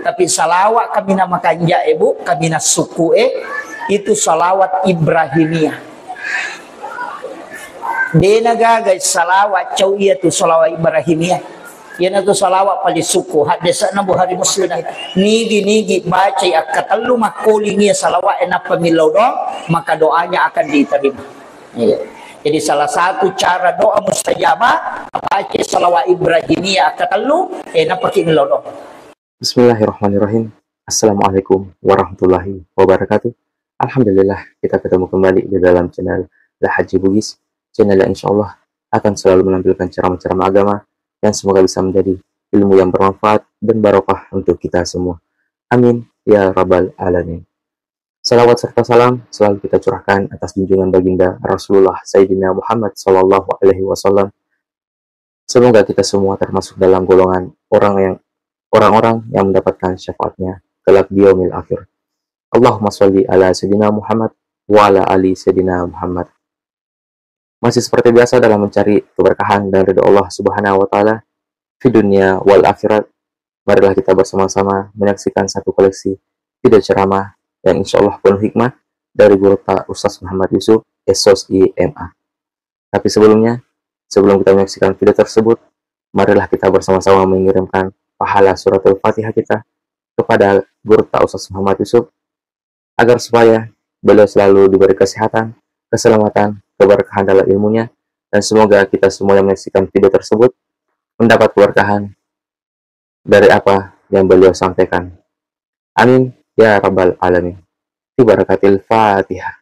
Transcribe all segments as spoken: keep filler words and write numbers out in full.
Tapi salawat kaminang makanja e, Bu, kaminang sukku e, itu salawat Ibrahimiyah. Dena gaga salawat cau iya tu salawat Ibrahimiyah. Iyanatu salawat paling sukku, haddese'na Bukhari Muslim. Nigi-nigi bacai akkatellu makkoling iya salawat e nappa millau doang, maka doanya akan diterima. Iya. Jadi salah satu cara doa mustajabah, baca salawat Ibrahimiyah akkatellu, eh, nappaki millau doang. Bismillahirrahmanirrahim. Assalamualaikum warahmatullahi wabarakatuh. Alhamdulillah, kita ketemu kembali di dalam channel La Haji Bugis, channel yang insya Allah akan selalu menampilkan ceramah-ceramah agama yang semoga bisa menjadi ilmu yang bermanfaat dan barokah untuk kita semua. Amin ya rabbal alamin. Salawat serta salam selalu kita curahkan atas junjungan baginda Rasulullah Sayyidina Muhammad sallallahu alaihi wasallam. Semoga kita semua termasuk dalam golongan orang yang, orang-orang yang mendapatkan syafaatnya kelak di yaumil akhir. Allahumma sholli ala Sayyidina Muhammad wa ala ali Sayyidina Muhammad. Masih seperti biasa dalam mencari keberkahan dan ridho Allah Subhanahu wa Ta'ala di dunia wal akhirat, marilah kita bersama-sama menyaksikan satu koleksi video ceramah yang insya Allah penuh hikmah dari Guru Ta Ustaz Muhammad Yusuf, S O S I M A. Tapi sebelumnya, sebelum kita menyaksikan video tersebut, marilah kita bersama-sama mengirimkan pahala suratul Fatihah kita kepada Guru Ta Ustaz Muhammad Yusuf, agar supaya beliau selalu diberi kesehatan, keselamatan, keberkahan dalam ilmunya, dan semoga kita semua yang menyaksikan video tersebut mendapat keberkahan dari apa yang beliau sampaikan. Amin ya rabbal alamin. Bi barakatil Fatihah.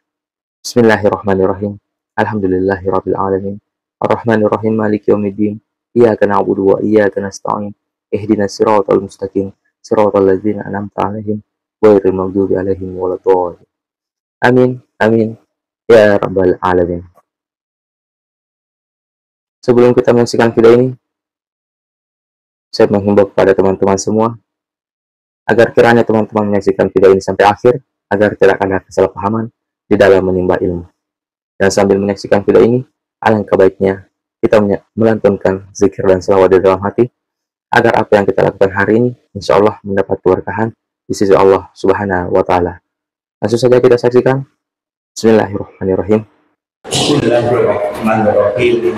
Bismillahirrahmanirrahim. Alhamdulillahirabbil alamin. Arrahmanirrahim. Maliki yaumiddin. Iyyaka na'budu wa iyyaka nasta'in. Ihdinas siratal mustaqim. Siratal ladzina an'amta 'alaihim ghairil maghdubi 'alaihim waladdallin. Amin. Amin ya rabbal alamin. Sebelum kita menyaksikan video ini, saya menghimbau kepada teman-teman semua agar kiranya teman-teman menyaksikan video ini sampai akhir, agar tidak ada kesalahpahaman di dalam menimba ilmu. Dan sambil menyaksikan video ini, alangkah baiknya kita menye-, melantunkan zikir dan salawat di dalam hati, agar apa yang kita lakukan hari ini, insya Allah mendapat keberkahan di sisi Allah Subhanahu wa Ta'ala. Langsung saja kita saksikan. Bismillahirrahmanirrahim. Bismillahirrahmanirrahim.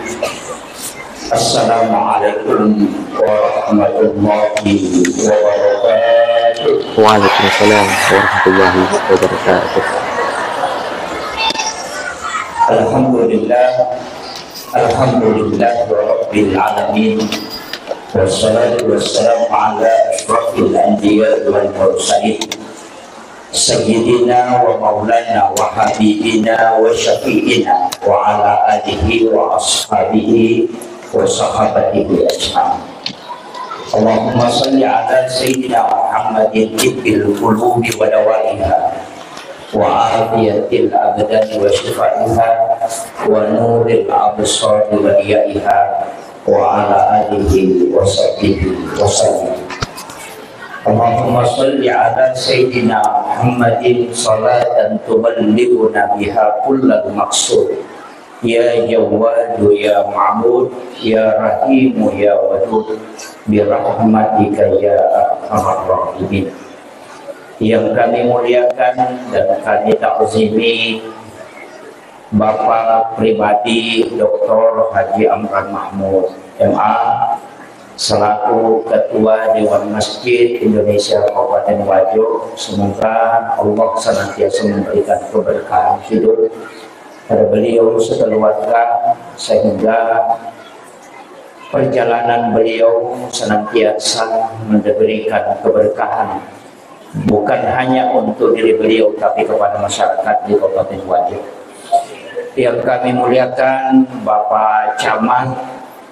Assalamualaikum warahmatullahi wabarakatuh. Waalaikumsalam warahmatullahi wabarakatuh. Alhamdulillah. Alhamdulillah rabbil alamin. Wassalatu wassalamu ala asyrafil anbiya wal mursalin. Sayyidina wa maulana wa habibina wa syafi'ina wa ala alihi wa ashabihi wa sahabatihi ajma'in. Allahumma salli ala Sayyidina Muhammadin tibbil qulubi wa dawaiha, wa afiyatil abdani wa shifaiha, wa nuril absari wa diyaiha, wa ala alihi wa sahbihi wa sallim. Allahumma salli ala Sayyidina Muhammadin salatan tuballighuna biha kullal maqsud. Ya Jawwadu, ya Ma'bud, ya Rahimu, ya Wadud, birahmatika ya arhamar rahimin. Yang kami muliakan dan kami takzimi, Bapak pribadi Doktor Haji Amran Mahmud, M A, selaku Ketua Dewan Masjid Indonesia Kabupaten Wajo, semoga Allah senantiasa memberikan keberkahan hidup pada beliau sekeluarga, sehingga perjalanan beliau senantiasa memberikan keberkahan bukan hanya untuk diri beliau, tapi kepada masyarakat di Kabupaten Wajo. Yang kami muliakan Bapak Camat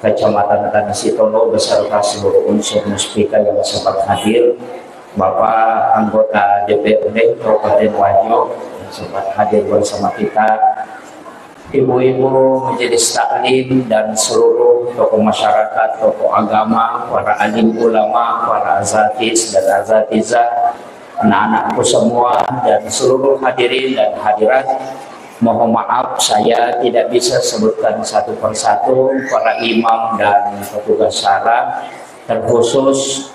Kecamatan Tanah Sitolo beserta seluruh unsur Muspika yang sempat hadir, Bapak anggota D P R D Kabupaten Wajo yang sempat hadir bersama kita, ibu-ibu majelis taklim dan seluruh tokoh masyarakat, tokoh agama, para alim ulama, para asatiz dan asatizah, anak-anakku semua, dan seluruh hadirin dan hadirat. Mohon maaf, saya tidak bisa sebutkan satu persatu para imam dan petugas syara, terkhusus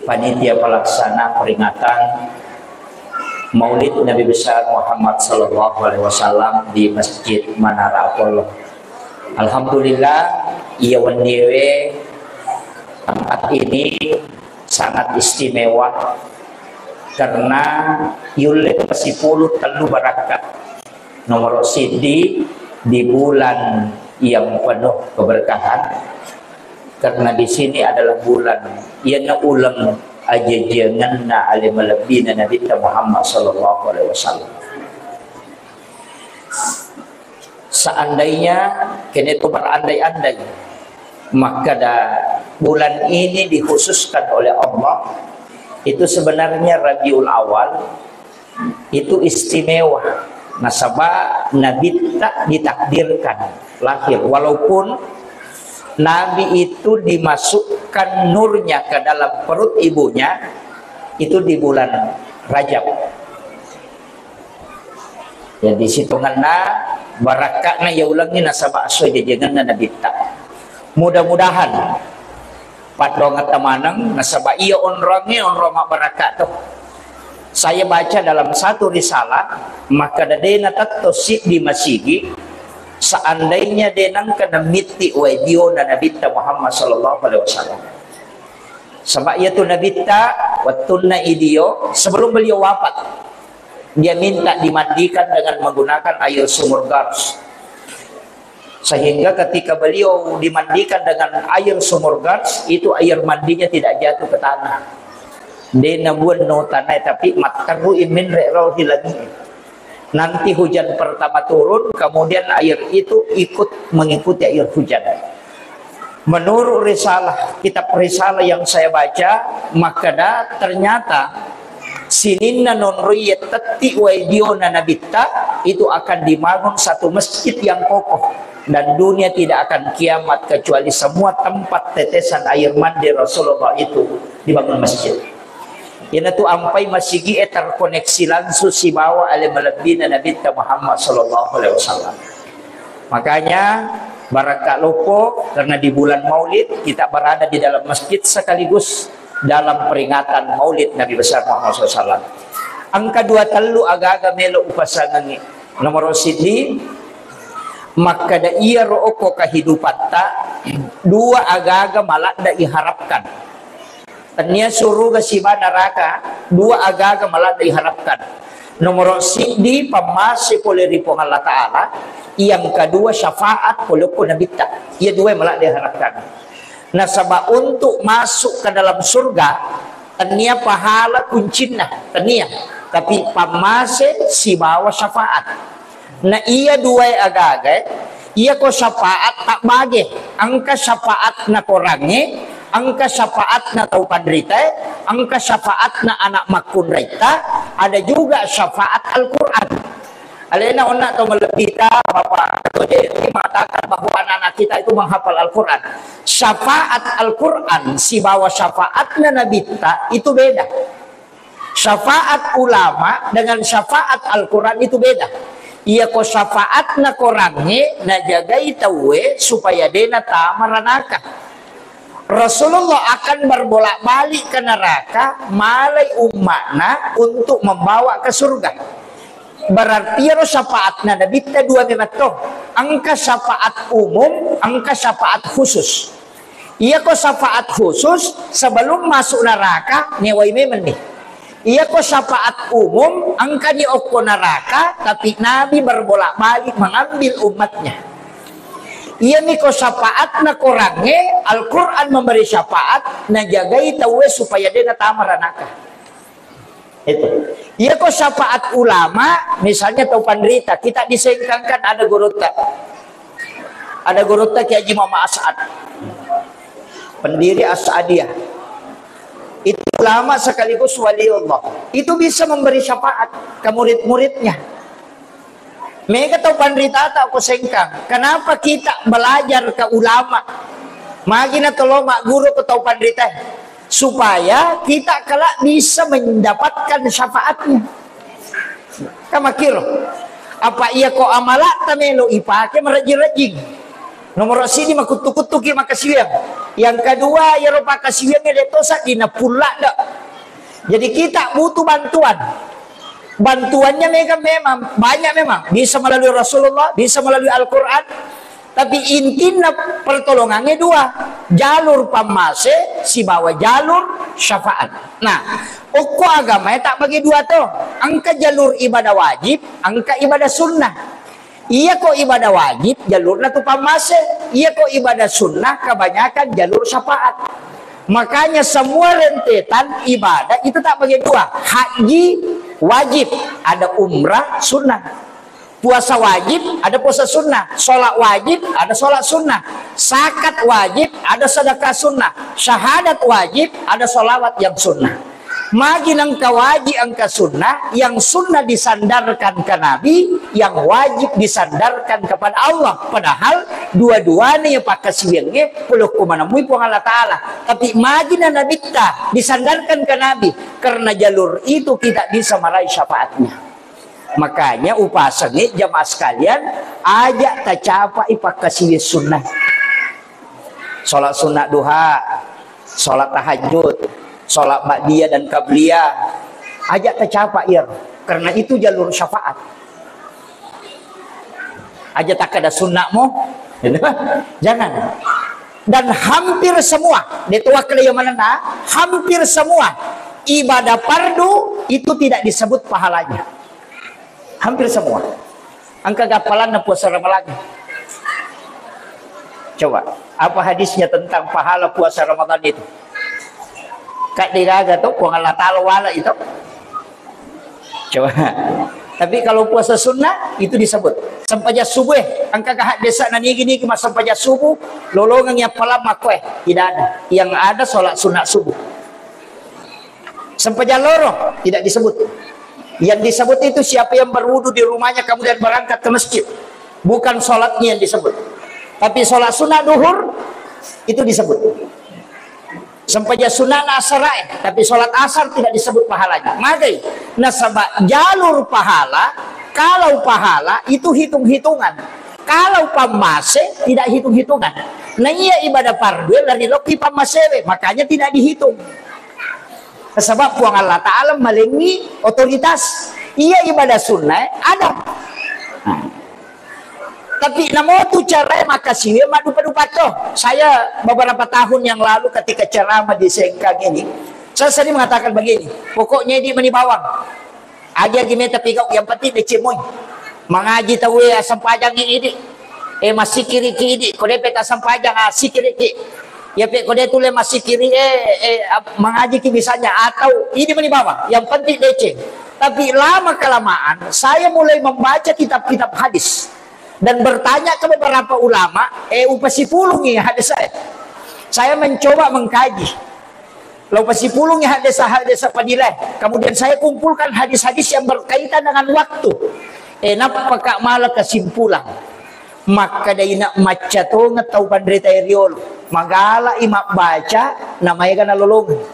panitia pelaksana peringatan Maulid Nabi Besar Muhammad Sallallahu Alaihi Wasallam di Masjid Menara Apollo. Alhamdulillah, iya wenniewe tempat ini sangat istimewa karena yulle pasipulu tellu barakka. Nomor siddi di bulan yang penuh keberkahan, karena di sini adalah bulan yang uleng ajajiangenna ale malebbina Nabi Muhammad Sallallahu Alaihi Wasallam. Seandainya kene itu berandai-andai, maka da-, bulan ini dikhususkan oleh Allah, itu sebenarnya Rabiul Awal, itu istimewa. Nasaba Nabitta ditakdirkan lahir, walaupun Nabi itu dimasukkan nurnya ke dalam perut ibunya itu di bulan Rajab. Jadi sitongenna barakka'na iya ulengnge nasaba esso jajiangenna Nabitta. Mudah-mudahan paddoangetta maneng nasaba iya onroangnge onroang mabbarakka to. Saya baca dalam satu risalah, makkeda de natetto siddi masigi seandainya de nengka namitti wae diona Nabitta Muhammad Sallallahu Alaihi Wasallam. Saba iyatu Nabitta wettunna idio sebelum beliau wafat, dia minta dimandikan dengan menggunakan air sumur Gars. Sehingga ketika beliau dimandikan dengan air sumur Gars, itu air mandinya tidak jatuh ke tanah. De nabuang no tanah, tapi matteru iminre rohi lagi. Nanti hujan pertama turun, kemudian air itu ikut mengikuti air hujan. Menurut risalah, kitab risalah yang saya baca, makkeda ternyata sininna nonroi tetti wae diona Nabitta itu akan dibangun satu masjid yang kokoh dan dunia tidak akan kiamat kecuali semua tempat tetesan air mandi Rasulullah itu dibangun masjid. Iyanatu ampai masigi'e terkoneksi langsung sibawa ale malebbina Nabitta Muhammad Sallallahu Alaihi Wasallam. Makanya, barakka loppo karena di bulan Maulid kita berada di dalam masjid sekaligus dalam peringatan Maulid Nabi Besar Muhammad Sallallahu Alaihi Wasallam. Engka dua tellu agaga melo upasangengi. Nomor siddi, makkeda iyaro okko kehidupatta dua agaga maladda iharapkan. Tennia suruga siba neraka, dua agaga maladde iharapkan. Nomoro siddi, pammase pole ri Puang Allah Ta'ala. Yang kedua, syafaat pole ko Nabitta. Iya dua maladde iharapkan. Nasaba untuk masuk ke dalam surga, tennia pahala kuncinna, tennia. Tapi pammase sibawa syafaat. Na iya duae agaga, iyako syafaat tabbage, engka syafaat na korangnge, engka syafaat na tau panritae, engka syafaat na anak makkunraitta, ada juga syafaat Al-Quran. Alena onna tau malebbita, Bapak Ketua D R I mengatakan bahwa anak-anak kita itu menghafal Al-Quran. Syafaat Al-Quran sibawa syafaatna Nabitta itu beda. Syafaat ulama dengan syafaat Al-Quran itu beda. Iyako syafaatna korangnge najagai tauwe supaya dena tama ranaka. Rasulullah akan berbolak-balik ke neraka, malai umma'na untuk membawa ke surga. Berarti iyaro syafaatna Nabitta dua memetto. Engka syafaat umum, engka syafaat khusus. Iyako syafaat khusus, sebelum masuk neraka, newai memenni. Iyako syafaat umum, engkani okko neraka, tapi Nabi berbolak-balik mengambil umatnya. Iyamiko syafaatna korangnge, Al-Quran memberi syafaat, najagai tauwe supaya dena tama ranaka. Itu. Iyako syafaat ulama, misalnya tau panrita, kita di Sengkang kan ada gurutta. Ada gurutta Kiai Haji Muhammad As'ad. Pendiri As'adiyah. Itu ulama sekaligus wali Allah. Itu bisa memberi syafaat ke murid-muridnya. Mega tau panritata ko Sengkang. Kenapa kita belajar ke ulama? Magi na tolo magguru ke tau panrita. Supaya kita kelak bisa mendapatkan syafaatnya. Kan makkiro. Apa iyako amalatta melo ipake marejjing-rejjing. Nomor sini makuttu-kuttuki makasiwiang. Yang kedua, iyaro pakkasiwiangnge de' to seddinna pulladde'. Jadi kita butuh bantuan. Bantuannya mega memang, banyak memang. Bisa melalui Rasulullah, bisa melalui Al-Quran. Tapi intinna pertolongangnge dua, jalur pammase sibawa jalur syafaat. Nah, okko agamae tak bagi dua to. Engka jalur ibadah wajib, engka ibadah sunnah. Iyako ibadah wajib, jalurna tu pammase. Iyako ibadah sunnah, kebanyakan jalur syafaat. Makanya semua rentetan ibadah itu tak bagi dua. Haji wajib, ada umrah sunnah. Puasa wajib, ada puasa sunnah. Sholat wajib, ada sholat sunnah. Zakat wajib, ada sedekah sunnah. Syahadat wajib, ada sholawat yang sunnah. Magi nengka wajib engka sunnah, yang sunnah disandarkan ke Nabi, yang wajib disandarkan kepada Allah. Padahal dua-duanya yang pakkasiwiangnge pole ko manemui Puang Allah Ta'ala. Tapi magi na Nabitta disandarkan ke Nabi, karena jalur itu kita bisa meraih syafaatnya. Makanya upasengnge jamaah sekalian, aja tacapai pakkasiwiang sunnah. Sholat sunnah duha, sholat tahajud, sholat ba'diyah dan qabliyah, aja tacapa iyaro, karena itu jalur syafaat. Aja takkeda sunnah mo, jangan. Dan hampir semua, de' to wakkeda iya manenna, hampir semua ibadah fardu itu tidak disebut pahalanya. Hampir semua. Engka gappalanna puasa Ramalang? Coba, apa hadisnya tentang pahala puasa Ramadan itu? Kak, degaga to, Puang Allah Ta'ala wala itu. Coba. Tapi kalau puasa sunnah, itu disebut. Sempajang subuh, eh. Engka gak hadis na nigi-nigi mas sempajang subuh, lolongeng yang palam makkoe. Tidak ada. Yang ada sholat sunat subuh. Sempajang loro tidak disebut. Yang disebut itu siapa yang berwudu di rumahnya kemudian berangkat ke masjid. Bukan sholatnya yang disebut. Tapi sholat sunnah duhur itu disebut. Sempajang sunnah asar, eh, tapi sholat asar tidak disebut pahalanya. Magai, nasaba jalur pahala, kalau pahala itu hitung-hitungan. Kalau pammase tidak hitung-hitungan. Nah iya ibadah fardu lari lokki pammasewe, makanya tidak dihitung. Sebab Puang Allah Ta'ala malengi otoritas. Iya ibadah sunnah ada. Nah. Tapi namotu cara makasiwi madupa-dupa toh. Saya beberapa tahun yang lalu ketika ceramah di Sengkang ini, saya sering mengatakan begini, pokoknya ini meni bawang. Agi-agi meta pigau, yang penting deceng moi. Mangaji tauwe, assempajangi idi. Eh, massikiriki idi. Ko depe tassempajang, assikiriki. Ya pe ko de tule massikiri, eh, eh, ap-, mangajiki misalnya, atau idi meni bawang. Yang penting deceng. Tapi lama kelamaan, saya mulai membaca kitab-kitab hadis dan bertanya ke beberapa ulama, eh, upasipulungi hadis saya. Saya mencoba mengkaji. Lau pasipulungi haddesa-haddesa fadilah. Kemudian saya kumpulkan hadis-hadis yang berkaitan dengan waktu. Eh, nappaka mala kesimpulan. Makkeda ina macca tongeng tau panrita riolo. Magalai mabbaca, namaega nalolongeng.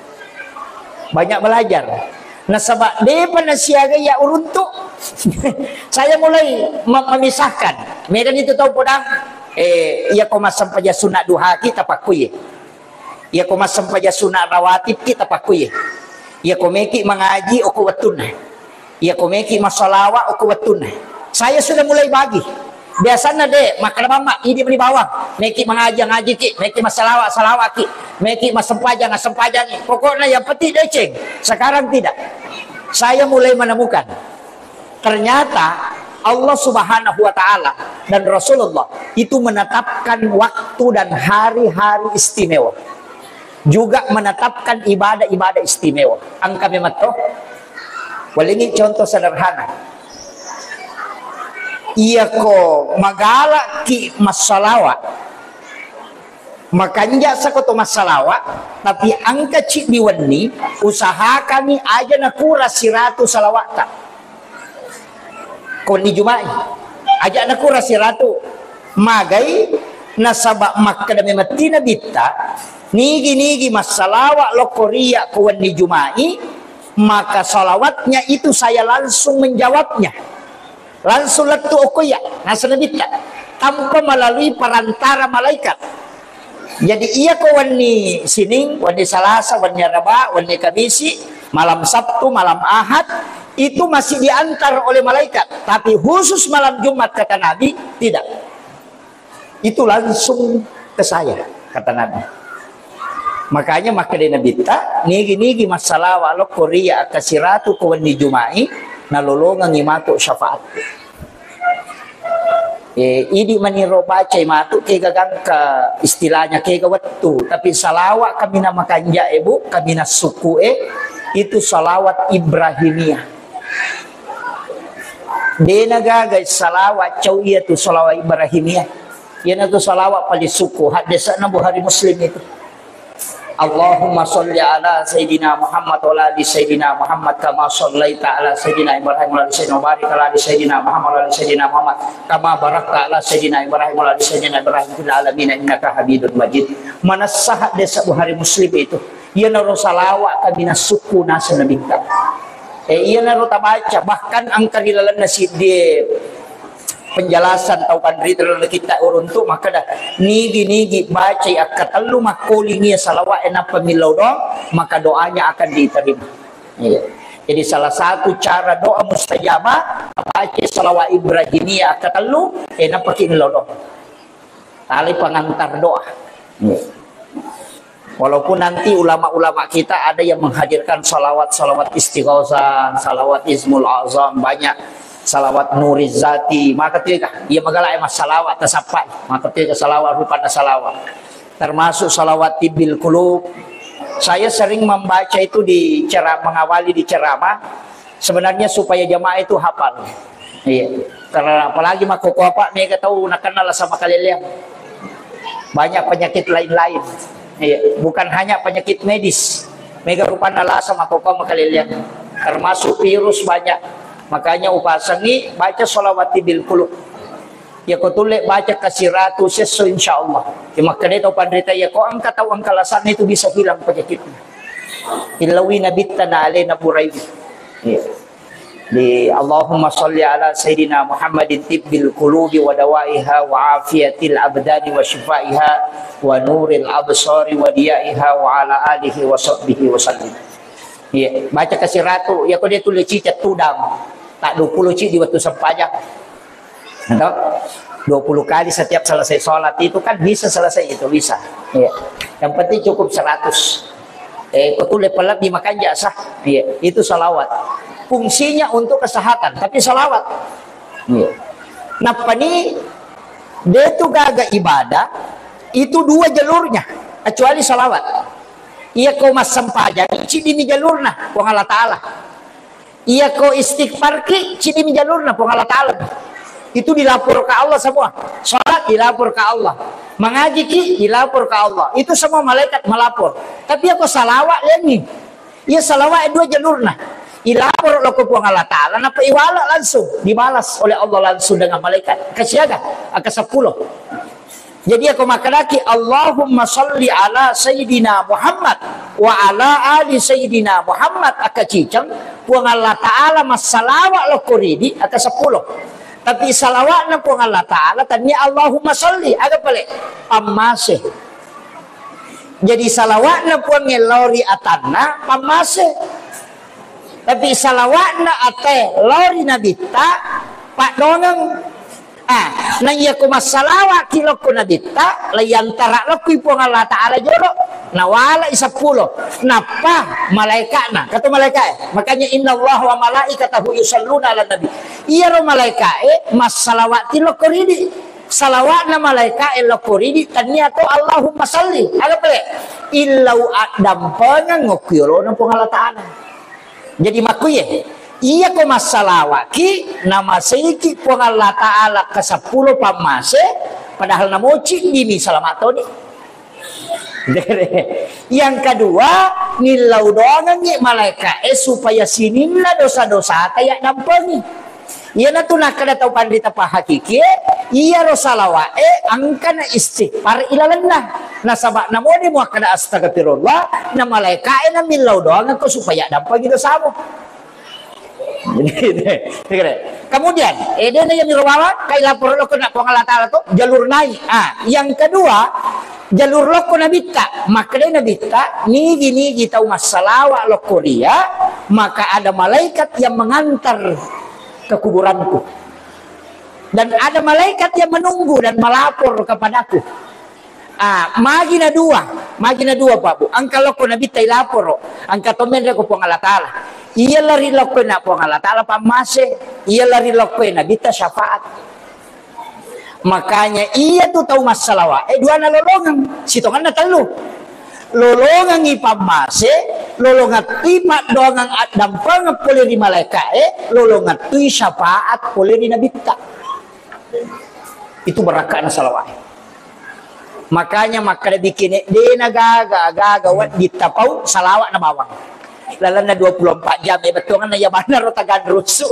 Banyak belajar. Nasaba depa nasiaga iya uruntu. Saya mulai mem-, memisahkan. Mega nitu tau podang, eh, iya ko massempajang sunat duhaki tapakkuye. Iyako massempajang sunat rawatibki tapakkuye. Iyako meki mangaji okko wettunna. Iyako meki massalawa okko wettunna. Saya sudah mulai bagi. Biasanna de, makkeda mamma, idi meni bawang. Meki mangaji, ngajiki, meki massalawa, salawaki, meki massempajang, assempajangi. Pokoknya yang penting deceng. Sekarang tidak. Saya mulai menemukan. Ternyata Allah Subhanahu wa Ta'ala dan Rasulullah itu menetapkan waktu dan hari-hari istimewa. Juga menetapkan ibadah-ibadah istimewa. Engka memang to. Walengi contoh sederhana. Iyako magalaki massalawa, makanja sako to massalawa, tapi engka ciddi wenni, usahakani aja nakura siratu salawata. Ko wenni Juma'i, aja nakura siratu. Magai, nasaba makkeda memetti Nabitta, nigi-nigi massalawa lokko riya ko wenni Juma'i, maka salawatnya itu saya langsung menjawabnya. Langsung lettu okko iya, naseng Nabitta, tanpa melalui perantara malaikat. Jadi, iya ko wenni Sining, wenni Salasa, wenni Araba, wenni Kamisi, malam Sabtu, malam Ahad, itu masih diantar oleh malaikat. Tapi khusus malam Jumat, kata Nabi, tidak. Itu langsung ke saya, kata Nabi. Makanya makkeda Nabitta, nigi-nigi massalawa lokko ri iya akkasiratu ko wenni Juma'i, nalolongengngi matu syafaat. Eh, idi maniro bacai matu, kega gangka, istilahnya kega wettu, tapi salawat kaminang makanja e, Bu, kaminang suku e, itu salawat Ibrahimiyah. Dena gaga salawat cau iya tu salawat Ibrahimiyah. Iyanatu salawat paling suku, haddese'na Bukhari Muslim itu. Allahumma salli ala Sayyidina Muhammad wa ala ali Sayyidina Muhammad kama sallaita ala Sayyidina Ibrahim wa ala ali Sayyidina, wa barik ala ali Sayyidina Muhammad wa ala ali Sayyidina Muhammad kama barakta ala Sayyidina Ibrahim wa ala ali Sayyidina Ibrahim fil alamin innaka Hamidun Majid. Manessa haddese Bukhari Muslim itu. Iyanaro salawat kaminang suku naseng Nabitta. Eh, iyanaro tabaca, bahkan engka ri lalenna siddi penjelasan tau panrita dalam kitab uruntu makkeda, nigi-nigi bacai akkatellu makkoling iya salawat e nappa millau doang, maka doanya akan diterima. Iya. Jadi salah satu cara doa mustajabah, bacai salawat Ibrahimiyah akkatellu, eh, nappaki millau doang. Tali pengantar doa. Iya. Walaupun nanti ulama-ulama kita ada yang menghadirkan salawat-salawat istighosah, salawat Ismul Azam, banyak salawat Nurizati, maka tiga, iya magala emang salawat tasappai, maka tiga salawat rupanna salawat. Termasuk salawat tibbil qulub. Saya sering membaca itu di ceramah, mengawali di ceramah, sebenarnya supaya jamaah itu hafal. Iya. Karena apalagi makkokkoe, Pak, mega tau nakenna lasa makaleleang. Banyak penyakit lain-lain. Iya. Bukan hanya penyakit medis. Mega rupanna lasa makkokkoe makaleleang. Termasuk virus banyak. Makanya upasengi baca salawat tibbil qulub. Iya ko tulle baca kasiratu sesso, insya Allah. Iya makkeda tau panrita, iya ko engka tau engka lasanna itu bisa hilang penyakitnya. Illaui Nabitta na alena burai. Iya. Di Allahumma salli ala Sayyidina Muhammadin tibbil qulubi wa dawaiha wa afiyatil abdani wa shifaiha wa nuril absari wa diyaiha wa ala alihi wa sahbihi wa sallim. Iya, baca kasiratu, iya ko de tulle ciceng tudang. Tak dua puluh ci di waktu sempajang. Atau dua puluh kali setiap selesai sholat itu kan bisa selesai itu, bisa. Iya. Yang penting cukup seratus. Eh, ko tulle pelebbi makanja sah. Iya, itu salawat. Fungsinya untuk kesehatan, tapi salawat. Iya. Nappani de tu gaga ibadah itu dua jalurnya, kecuali salawat. Iya ko massempajang, ciddimi jalurna Puang Allah Ta'ala. Iya ko istighfar ki, ciddimi jalurna Puang Allah Ta'ala. Itu dilapor ke Allah semua. Salat dilapor ke Allah. Mengaji ki, dilapor ke Allah. Itu semua malaikat melapor. Tapi iya ko salawat lengi. Iya salawat dua jalurna. Ilapor lo ke Puang Allah Ta'ala, napa iwala langsung. Dibalas oleh Allah langsung dengan malaikat. Kesiaga, angka sepuluh. Jadi iya ko makkedaki, Allahumma salli ala Sayyidina Muhammad wa ala ali Sayyidina Muhammad, akka ciceng, Puang Allah Ta'ala massalawat lokko ridi, akka sepuluh. Tapi salawatna Puang Allah Ta'ala, tania Allahumma salli, aga pale? Pammase. Jadi salawatna Puang lao ri atanna, pammase. Tapi salawatna ate lao ri Nabitta, paddongeng. Ah, na iya ko massalawaki lokko Nabitta, la yantara lokko i Puang Allah Ta'ala jolo, nawalai seppulo. Nappa malaikatna, kata malaikat e. Makanya inna Allah wa malaikatahu yusalluna ala nabi. Iyaro malaika e massalawati lokko ridi. Salawatna malaika e lokko ridi, tania to Allahumma salli. Aga pale? Illau addampengeng okko yolona Puang Allah Ta'ala. Jadi makkuye, iya ko massalawaki, namaseiki Puang Allah Ta'ala ke seppulo pammase, padahal namoci dimi salama toni. Yang kedua, nillau doangengngi malaika e supaya sininna dosa-dosata yaddampengi. Iyanatu nakkeda tau panrita pahakikie, iyaro salawat e engkana istighfar ilalenna. Nasaba namoni muakkeda astagfirullah, na malaika e namillau doangekko supaya dampengi dosamu. Kemudian, eh, dena yang dirowawa, kai lapor lo kena Puang Allah Ta'ala tu, jalur naik. Ah, yang kedua, Jalur lokko Nabitta, makkedai Nabitta, nigi-nigi tau massalawa lokko ria, maka ada malaikat yang mengantar ke kuburanku. Dan ada malaikat yang menunggu dan melapor kepadaku. Ah, magi na dua, magi na dua, Pak Bu. Engka lokko Nabitta ilaporo, engka to menre ko Puang Allah Taala. Iya lari lokko na Puang Allah Taala pammase, iya lari lokko Nabitta syafaat. Makanya iya tu tau massalawa, eh, dua nalolongeng, sitongenna tellu. Lolongengi pammase, lolongettui paddoangeng addampengeng pole ri malaika, eh, lolongettui syafaat pole ri Nabitta. Itu barakka'na salawat. Makanya makkeda bikin dena gaga, gaga wedding tapau salawat na bawang. Lalenna dua puluh empat jam, eh, bettuanna iya bannaro taganrusu.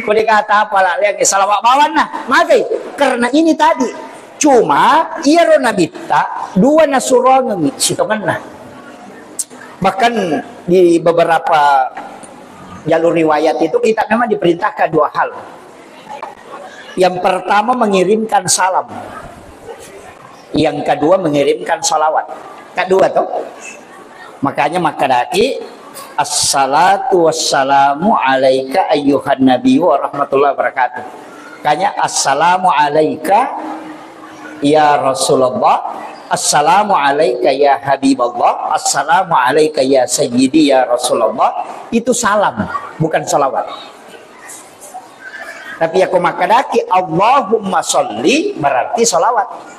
Ko de kata apa la, leang salawat bawanna. Magai, karena ini tadi. Cuma, iyaro Nabitta, dua nasurongengi sitongenna. Bahkan di beberapa jalur riwayat itu kita memang diperintahkan dua hal. Yang pertama mengirimkan salam. Yang kedua mengirimkan salawat. Kedua tuh. Makanya makkedaki, "Assalatu wassalamu alaika ayyuhan nabiyyu wa rahmatullahi wabarakatuh." Makanya, "Assalamu alaika ya Rasulullah, assalamu alaika ya Habiballah, assalamu alaika ya Sayyidi ya Rasulullah." Itu salam, bukan salawat. Tapi ya ko makkedaki, "Allahumma sholli," berarti salawat.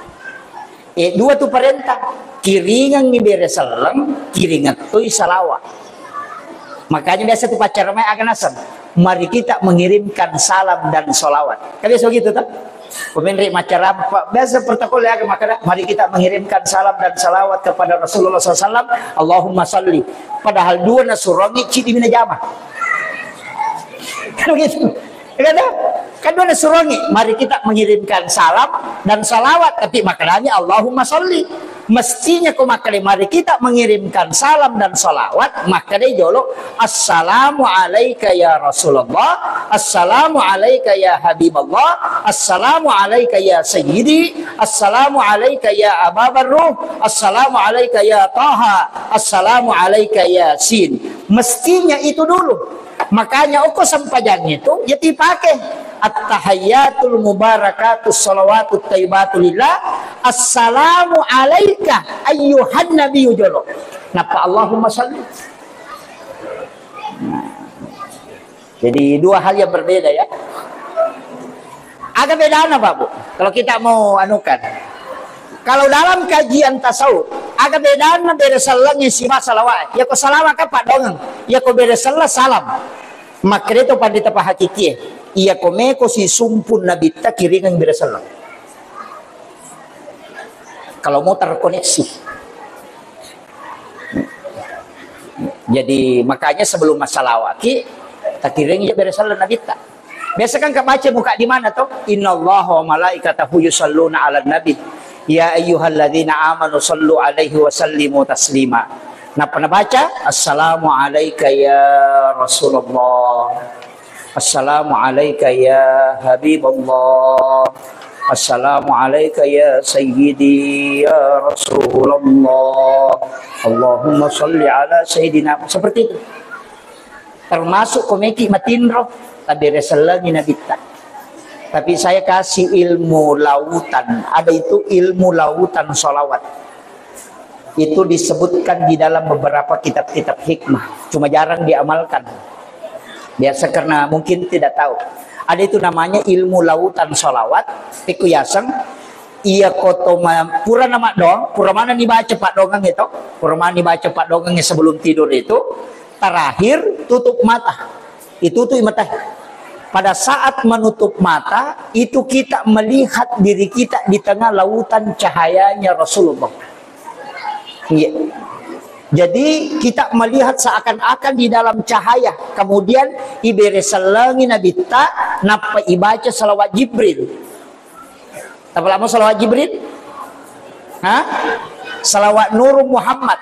Eh, dua tu parenta. Kiringengngi bere selleng, kiringettui salawat. Makanya biasa tu pacaramai aga naseng, "Mari kita mengirimkan salam dan salawat." Kan biasa begitu, toh? Pemenri macarampa, biasa protokol ya, maka, "Mari kita mengirimkan salam dan salawat kepada Rasulullah sallallahu alaihi wasallam. Allahumma salli." Padahal dua nasurongi, cidi mina jama. Kan begitu. Ya kan? Kan dua nasurongi, "Mari kita mengirimkan salam dan salawat," tapi maknanya "Allahumma salli." Mestinya ko makkeda, "Mari kita mengirimkan salam dan salawat," makkeda jolo, "Assalamu alaika ya Rasulullah, assalamu alaika ya Habiballah, assalamu alaika ya Sayyidi, assalamu alaika ya Aba Barruh, assalamu alaika ya Taha, assalamu alaika ya Sin." Mestinya itu dulu. Makanya okko sempajang itu, ya, dipake. At-tahiyyatul mubarakatus shalawatut thayyibatu lillah. Assalamu alaika ayyuhan nabiyyu jolo. Napa Allahumma shalli. Nah. Jadi dua hal yang berbeda, ya. Aga bedana, Pak, Bu? Kalau kita mau anukan. Kalau dalam kajian tasawuf, aga bedana bere sellengnge siba salawat. Iya ko salawat kan paddoangeng. Iya ko bere selleng salam. Makkedato pandita pahakikie. Iya ko meko si sumpun nabitta kiringeng bere selleng. Kalau mau terkoneksi. Jadi, makanya sebelum massalawaki, takiring je bere selleng nabitta. Biasa kan kabaca muka di mana toh? "Innallaha wa malaikatahu yusalluna 'alan nabi. Ya ayyuhalladzina amanu sallu 'alaihi wa sallimu taslima." Napa nabaca? "Assalamu alaika ya Rasulullah. Assalamu alaika ya Habiballah. Assalamu alaika ya Sayyidi ya Rasulullah. Allahumma salli ala Sayyidina." Seperti itu. Termasuk komeki matinro, tabere sellengi nabitta. Tapi saya kasih ilmu lautan. Ada itu ilmu lautan salawat. Itu disebutkan di dalam beberapa kitab-kitab hikmah. Cuma jarang diamalkan. Biasa karena mungkin tidak tahu. Ada itu namanya ilmu lautan salawat. Iku yaseng, iya koto ma-, pura nama doang, pura mana dibaca paddoangeng itu, pura mana dibaca paddoangeng sebelum tidur itu, terakhir tutup mata. Itu tuh mata. Pada saat menutup mata, itu kita melihat diri kita di tengah lautan cahayanya Rasulullah. Iya. Jadi kita melihat seakan-akan di dalam cahaya. Kemudian ibere sellengi nabitta, nappa ibaca salawat Jibril. Tapalamo salawat Jibril? Hah? Salawat Nurung Muhammad.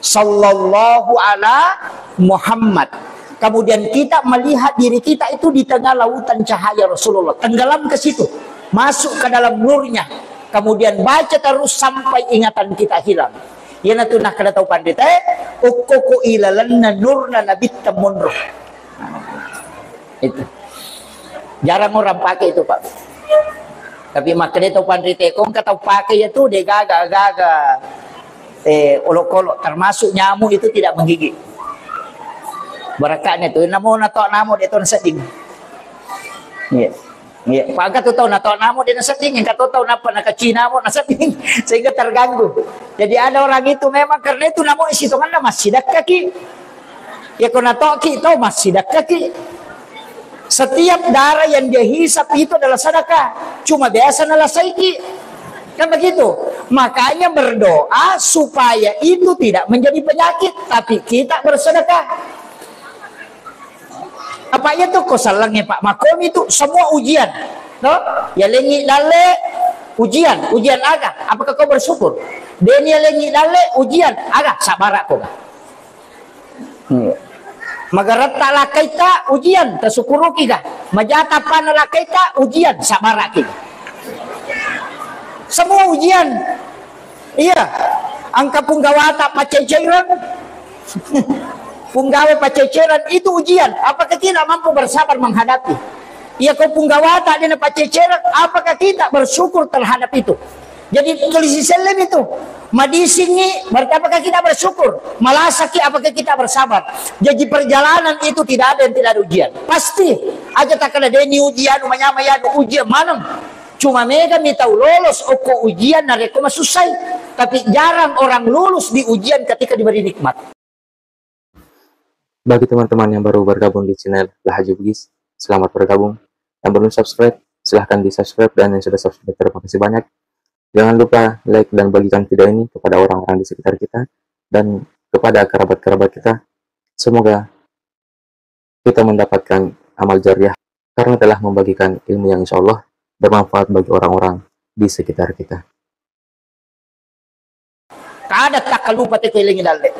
Sallallahu ala Muhammad. Kemudian kita melihat diri kita itu di tengah lautan cahaya Rasulullah. Tenggelam ke situ. Masuk ke dalam nurnya. Kemudian baca terus sampai ingatan kita hilang. Iyanatu nakkeda tau panritae, "Okkoko ilalenna nurna Nabitta monro." Itu. Jarang orang pakai itu, Pak. Tapi makkeda tau panritae, ko engka tau pakai iyatu, de gaga-gaga, eh, olokolo, termasuk nyamuk itu tidak menggigit. Barakakna itu, namo nato namo de to nasedding. Iya. Iya, paga tu tau nato namo de nasedding, engka to tau nappa nakaci namo nasedding, sehingga terganggu. Jadi ada orang itu memang karena itu namo sitonganna massidakka ki. Ya ko natoki to massidakka ki. Setiap darah yang dia hisap itu adalah sedekah. Cuma biasa nalasaiki. Kan begitu. Makanya berdoa supaya itu tidak menjadi penyakit, tapi kita bersedekah. Apa iya tu ko sellengnge, Pak? Makomi tu semua ujian. No? Ya lengi dalle ujian, ujian aga? Apakah kau bersyukur? Deni ya lengi dalle ujian aga? Sabara ko. Iya. Magaretta lakkaita ujian, tasukuruki ga? Majata panna lakkaita ujian, sabaraki. Semua ujian. Iya. Engka punggawata paceceran. Punggawa paceceran itu ujian. Apakah kita mampu bersabar menghadapi? Iya, ko punggawata dena paceceran, apakah kita bersyukur terhadap itu? Jadi tulis di selem itu. Madisingi, berarti apakah kita bersyukur? Malasaki, apakah kita bersabar? Jadi perjalanan itu tidak ada yang tidak ada ujian. Pasti aja tak ada deni ujian, umanyama ya ujian maneng. Cuma mega mi tau lolos okko ujian narekko masussai. Tapi jarang orang lulus di ujian ketika diberi nikmat. Bagi teman-teman yang baru bergabung di channel Lahaju Bugis, selamat bergabung. Yang belum subscribe, silahkan di-subscribe, dan yang sudah subscribe, terima kasih banyak. Jangan lupa like dan bagikan video ini kepada orang-orang di sekitar kita dan kepada kerabat-kerabat kita. Semoga kita mendapatkan amal jariah karena telah membagikan ilmu yang insya Allah bermanfaat bagi orang-orang di sekitar kita. Kada takkalupa te ko elengi dalle.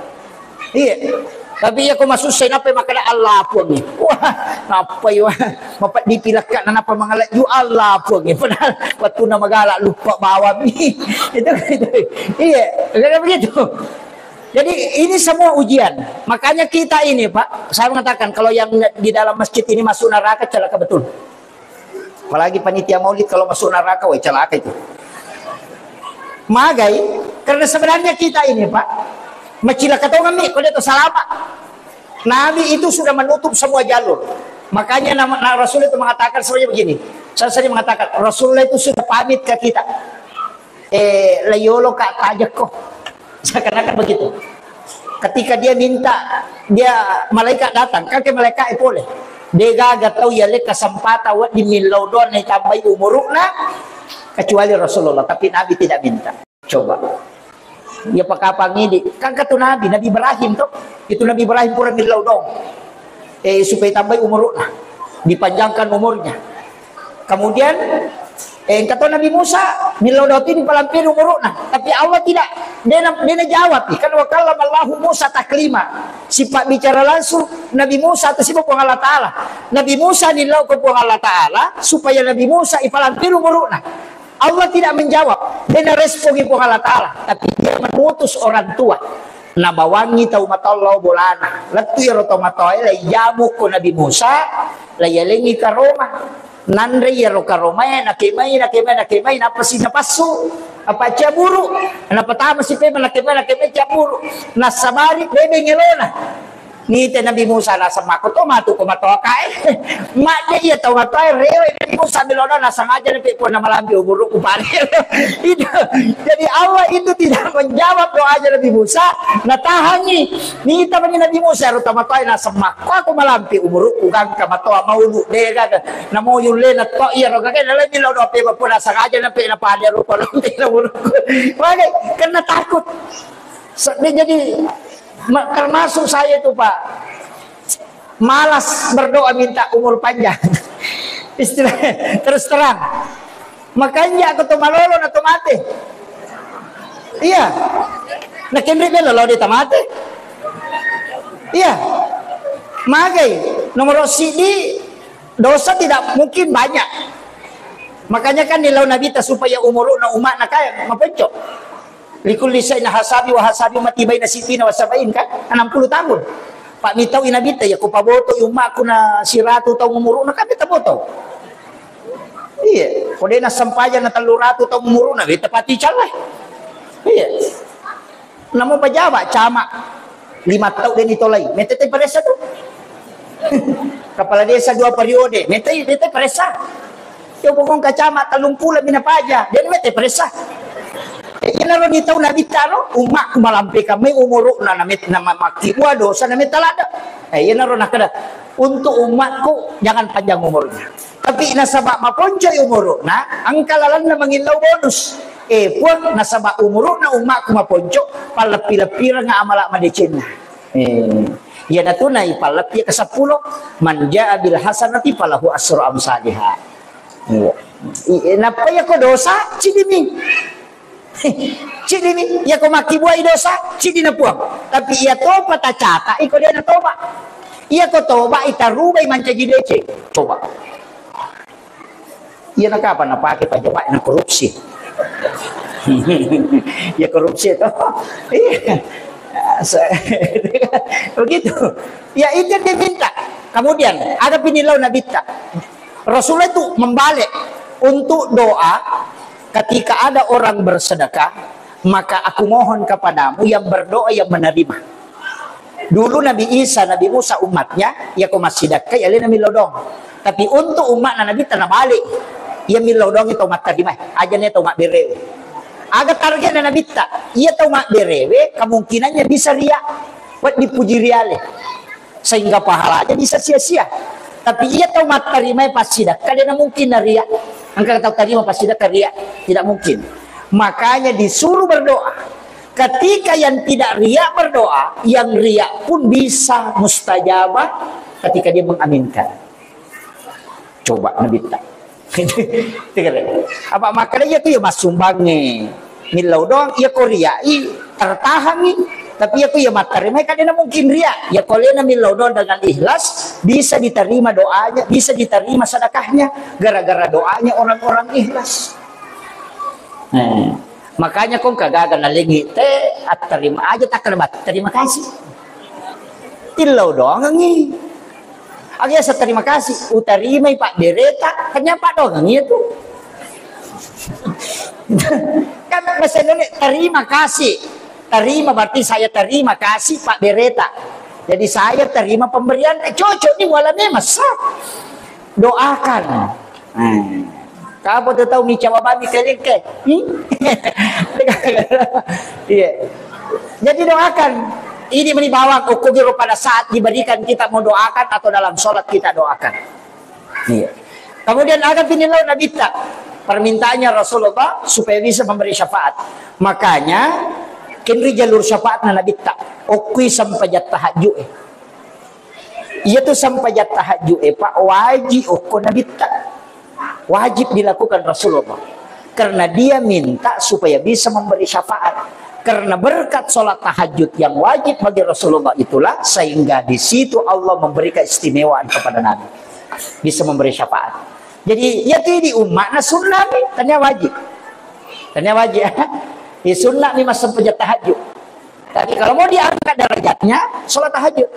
Iya. Tapi iya ko masussai nappa makkeda Allah puangnge. Wah, nappa iya. Mapeddi pilakka na nappa mangalaju Allah puangnge. Padahal wettunna magala lupa bawammi. Itu, itu. Iya, kan begitu. Jadi ini semua ujian. Makanya kita ini, Pak, saya mengatakan kalau yang di dalam masjid ini masuk neraka, celaka betul. Apalagi panitia maulid kalau masuk neraka, woi, celaka itu. Magai, karena sebenarnya kita ini, Pak, macilaka tongammi, kalau itu salama. Nabi itu sudah menutup semua jalur. Makanya nama, na-, Rasul itu mengatakan sebenarnya begini. Saya sering mengatakan, Rasulullah itu sudah pamit ke kita. Eh, layolo ka tajekko. Seakan-akan begitu. Ketika dia minta, dia malaikat datang, kan ke malaikat pole. Degaga tau yale kesempatan wedding millau doang naitambai umurukna, kecuali Rasulullah, tapi Nabi tidak minta. Coba. Iya pakapang idi, kan katu Nabi, Nabi Ibrahim to. Itu Nabi Ibrahim pura millau doang. Eh, supaya tambai umurukna, dipanjangkan umurnya. Kemudian, eh, engka to Nabi Musa, millau doang tu dipalampe umurukna. Tapi Allah tidak, dena, dena jawab. Kan wa kallama Allahu Musa taklima. Sifat bicara langsung Nabi Musa atau sifat Puang Allah Ta'ala. Nabi Musa nillau ke Puang Allah Ta'ala supaya Nabi Musa ipalampe umurukna. Allah tidak menjawab, dena respongi Puang Allah Ta'ala, tapi dia mengutus orang tua. Nabawangi tau matoa lao bolana. Lettu iyaro tau matoae, laijamu ko Nabi Musa, laiyalengi karoma. Nanre iyaro karomae, nakemai, nakemai, nakemai, napasi napassu. Apa caburu? Napatama si pema, nakemai, nakemai, caburu. Nassabari bebeng elona. Nite Nabi Musa naseng makko to matu ko matoa kae. Madde iya tau matoa rewe Nabi Musa millau doang, nasengaja nape pona malambi umurukku pare. Itu. Jadi Allah itu tidak menjawab doanya Nabi Musa, natahangi. Nita mani Nabi Musa ero tau matoa naseng makko aku malambi umurukku gangka matoa maulu dega. Namo yulle na to iya ro gangka nalai millau doang pe pona nasengaja nape napade rupa lonte umurukku. Mane karena takut. Se-, dia jadi ma-, termasuk saya itu, Pak, malas berdoa minta umur panjang. Istilah terus terang. Makanya aku tuh malolo na tuh mati. Iya. Nah, kendri bela lo dia mati. Iya. Magai nomor sidi dosa tidak mungkin banyak. Makanya kan nilau Nabitta supaya umuru'na umma'na kaya maponco. Likulli syai'in hasabi wa hasabi ummati baina sittina wa sab'in kan? Enam puluh tahun. Pak mitau Nabitta ya ku paboto umma'ku na siratu taung umuru'na kan beta boto. Iya, ko de' nassempajang na tellu ratu taung umuru'na beta pati callai. Iya. Namo pejabat camat lima tau de' nitolai, mete te paressa tu. Kepala desa dua periode, mete, mete paressa. Yo pokong ka camat tellung pulo mina paja, de' mete paressa. Eh, iyanaro nitau Nabitta ro, umma'ku malampekang mai umuru'na, na met-, na ma-, makkibua dosa na metta ladde. Eh, iyanaro nakkeda, untuk umma'ku jangan panjang umurnya. Tapi nasaba maponcoi umuru'na, engka lalenna mangillau bonus. Eh, Puang, nasaba umuru'na umma'ku maponco, palleppi-leppireng amala madecenna. Eh, iyanatu naipalleppi ke seppulo, "Man jaa bil hasanati falahu asru amsaliha." Iya. I-, nappa iya ko dosa, cidimi. Cidimi, iya ko makkibuai dosa, cidina Puang. Tapi iya topa tacata, iko de' natoba. Iya ko toba, itarubai mancaji deceng. Coba. Iya na kapang napake pejabat na korupsi. Ya korupsi itu. Iya. Se-, begitu. Ya itu yang dia minta. Kemudian ada pinilau Nabitta. Rasulullah itu membalik untuk doa ketika ada orang bersedekah, maka aku mohon kepadamu yang berdoa yang menerima. Dulu Nabi Isa, Nabi Musa umatnya, iya ko massidakka, iya lena millau doang. Tapi untuk umatna Nabitta nabalik, iya millau doang itu umat terima, aja nih tau mabbere. Aga targetna Nabitta, iya tau mabberewe kemungkinannya bisa ria, buat dipuji riale. Sehingga pahalanya bisa sia-sia. Tapi iya tau mattarimai passidakka, de' na mungkin na ria. Engka tau tarima passidakka ria, tidak mungkin. Makanya disuruh berdoa. Ketika yang tidak ria berdoa, yang ria pun bisa mustajabah ketika dia mengaminkan. Coba Nabitta. Apa makkeda iya tu ya massumbangnge. Millau doang iya ko riai tertahangi. Tapi iya ko iya mattarimai kan de' na mungkin ria. Iya ko lena millau doang dengan ikhlas, bisa diterima doanya, bisa diterima sedekahnya gara-gara doanya orang-orang ikhlas. Eh, makanya kong kagaga nalengi te atterima aja tak terima kasih. Tillau doangengngi. Aga yaseng terima kasih, utarimai pabbereta, kan nyapa doangengngi itu. Kan bahasa Indonesia, terima kasih. Terima berarti saya terima kasih pabbereta. Jadi saya terima pemberian, eh, cocok nih, muala memang sah. Doakan. Hmm. Kapo tu tau micawa bami kelengke. Hmm? Iya. Jadi doakan. Ini meni bawang okko giro pada saat diberikan kita mau doakan atau dalam sholat kita doakan. Iya. Kemudian aga pinilau Nabitta. Permintaannya Rasulullah supaya bisa memberi syafaat. Makanya kenri jalur syafaatna Nabitta. Okkui sempajang tahajud, eh. Iya tu sempajang tahajud, eh, Pak, wajib okko Nabitta. Wajib dilakukan Rasulullah. Karena dia minta supaya bisa memberi syafaat. Karena berkat sholat tahajud yang wajib bagi Rasulullah itulah sehingga di situ Allah memberikan istimewaan kepada Nabi. Bisa memberi syafaat. Jadi, iya tu di umma'na sunnah ni, tania wajib. Tania wajib. Di sunnah ni massempajang tahajud. Tapi kalau mau diangkat derajatnya, sholat tahajud.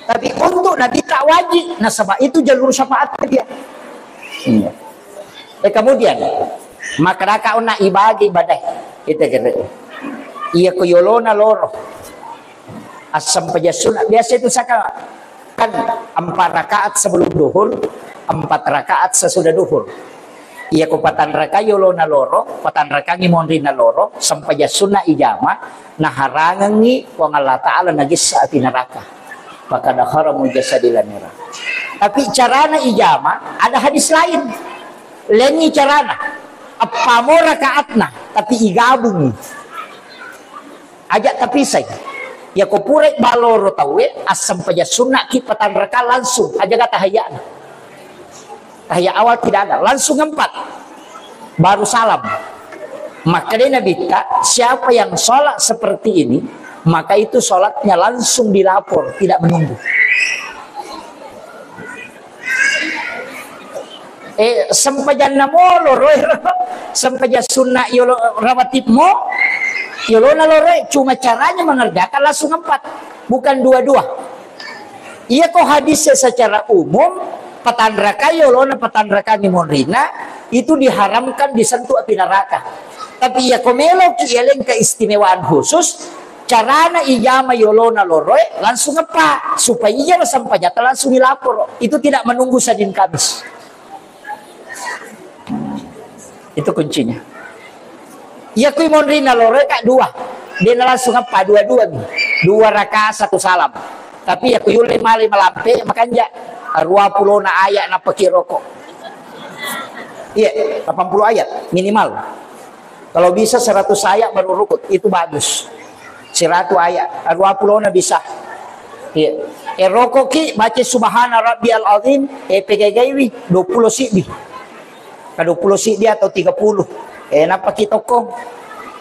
Tapi untuk Nabitta wajib, nasaba itu jalur syafaat dia. Iya. Eh, kemudian, maka raka ona ibagi badai. Kita kira. Iya ko yolona loro. Assempajang sunnah. Biasa itu saka kan empat rakaat sebelum duhur, empat rakaat sesudah duhur. Iya ko patanrakai yolona loro, patanrakangi monrinna loro, sempajang sunnah ijama, naharangengngi Puang Allah Ta'ala nagissa api neraka. Maka daharamu jasadila neraka. Tapi carana ijama, ada hadis lain. Lengi carana, appamo rakaatna, tapi igabungi. Aja tapisai. Iya ko purai baloro tauwe, assempajang sunnah ki patanraka langsung. Aja ga tahayana. Tahiyat awal tidak ada, langsung empat. Baru salam. Maka dia Nabitta, siapa yang sholat seperti ini, maka itu sholatnya langsung dilapor, tidak menunggu. Eh, sempajanna mo loro ero, sempajang sunna yolo rawatib mo, yolona loro e, cuma caranya mengerjakan langsung empat, bukan dua-dua. Iya ko hadis secara umum, patanraka yolona patanraka ni monrina, itu diharamkan disentuh api neraka. Tapi iya ko meloki yaleng keistimewaan khusus, carana ijama yolona loro e, langsung eppa, supaya iya sempajatta langsung dilapor. Itu tidak menunggu Senin Kamis. Itu kuncinya. Iya kui monrina loro e ka dua. Dia langsung eppa dua-dua mi. Dua rakaat satu salam. Tapi iya kui ulle male malampe makanja. Dua puluh na ayat napaki rokok. Iya, delapan puluh ayat minimal. Kalau bisa seratus ayat baru rukuk, itu bagus. Seratus ayat, dua puluh na bisa. Iya. E, rokok ki, baca subhana rabbiyal azim, e, pegaiwi dua puluh siddi. Ka dua puluh siddi atau tiga puluh. E, napaki tokko.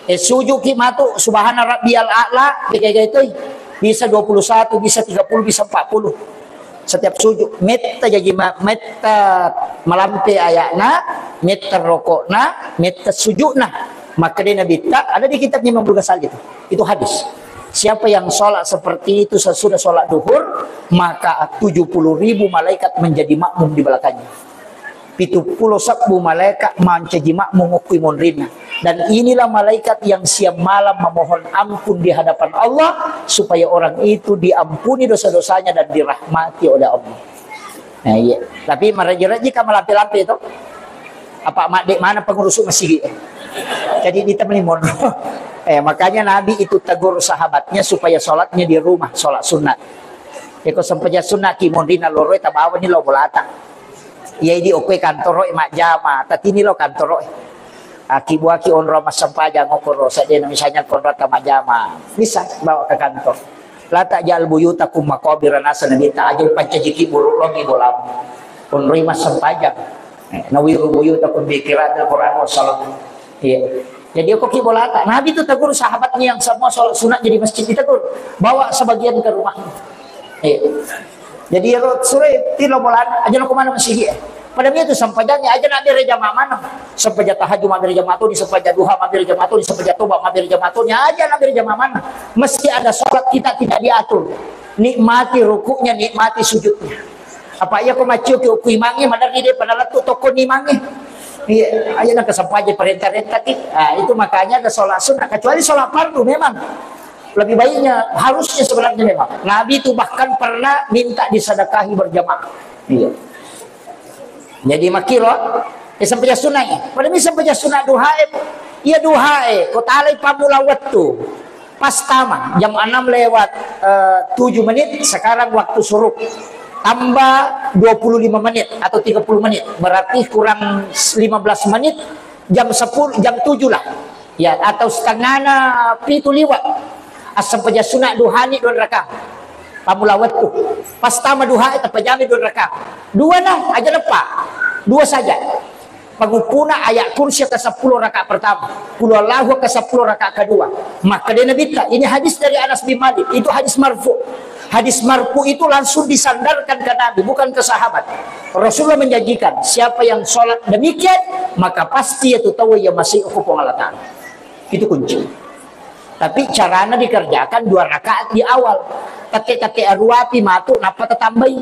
E, sujud ki matu subhana rabbiyal a'la, pegai toi. Bisa dua puluh satu, bisa tiga puluh, bisa empat puluh. Setiap sujud, metta jaji ma-, metta malampe ayakna, metta rokokna, metta sujudna. Maka dia Nabitta, ada di kitabnya Imam Ghazali itu. Itu hadis. Siapa yang sholat seperti itu sesudah sholat duhur, maka tujuh puluh ribu malaikat menjadi makmum di belakangnya. Pitu pulo sebbu malaikat mancaji makmum okkui monrinna. Dan inilah malaikat yang siang malam memohon ampun di hadapan Allah supaya orang itu diampuni dosa-dosanya dan dirahmati oleh Allah. Nah, iya. Tapi maraji-raji ka malampe-lampe itu. Apa madde mana pengurus masigi? Jadi ditemani monro. Eh, makanya Nabi itu tegur sahabatnya supaya sholatnya di rumah, sholat sunat. Eko sempajang sunat ki monrina loroi tabawani lo bolata. Iya, idi okkoe kantoro e majjama, tatini lo kantoro e. Aki buaki onro massempajang okkoro, seddena misalnya konro ta majjama, bisa bawa ke kantor. La taj'al buyutakum maqabira, naseng Nabitta, aja upancajiki buruk lomi bolamu. Onroi massempajang. Eh, nawiru buyutakum bi qiraatil Qur'an wassalam. Iya. Jadi, okko ki bolata. Nabi itu tegur sahabatnya yang semua sholat sunat jadi masjid, ditegur. Bawa sebagian ke rumahnya. Iya. Jadi, ero sure tilo bolana, aja lo kemana masigi, eh. Pada dia itu sempajangnya aja nak bere jamaah mana. Sempajang tahajud mabbere jamaah toni, sempajang duha mabbere jamaah toni, sempajang toba mabbere jamaah toni, aja nak bere jamaah mana. Meski ada sholat kita tidak diatur. Nikmati rukuknya, nikmati sujudnya. Apa iya ko maccio ki okko imangnge, maderri de pada lettu tokko ni imangnge. Iya, aja nak kesempajang perintah-rentah ki. Ah, itu makanya ada sholat sunnah, kecuali sholat fardu memang. Lebih baiknya, harusnya sebenarnya memang. Nabi itu bahkan pernah minta disedekahi berjamaah. Iya. Jadi makkiro, eh, sempajang sunat, eh. Pada mi sempajang sunat duha e, iya duha e, ko talai pammula wettu. Pas tama, jam enam lewat, eh, tujuh menit, sekarang waktu syuruk. Tambah dua puluh lima menit atau tiga puluh menit, berarti kurang lima belas menit, jam sepuluh, jam tujuh lah. Ya, atau setengahna pitu liwat. Assempajang sunat duhani dua rakaat. Pammula wettu. Pas tama duha, tapajami dua rakaat. Dua nah, aja leppa. Dua saja. Panguppuna ayat kursi ke sepuluh rakaat pertama. Qul huwallahu ke sepuluh rakaat kedua. Maka dia Nabitta, ini hadis dari Anas bin Malik. Itu hadis marfu. Hadis marfu itu langsung disandarkan ke Nabi, bukan ke sahabat. Rasulullah menjanjikan, siapa yang sholat demikian, maka pasti itu tahu ya masih hukum Allah Ta'ala. Itu kunci. Tapi carana dikerjakan dua rakaat di awal. Tette-tette aruapi matu, nappa tatambai.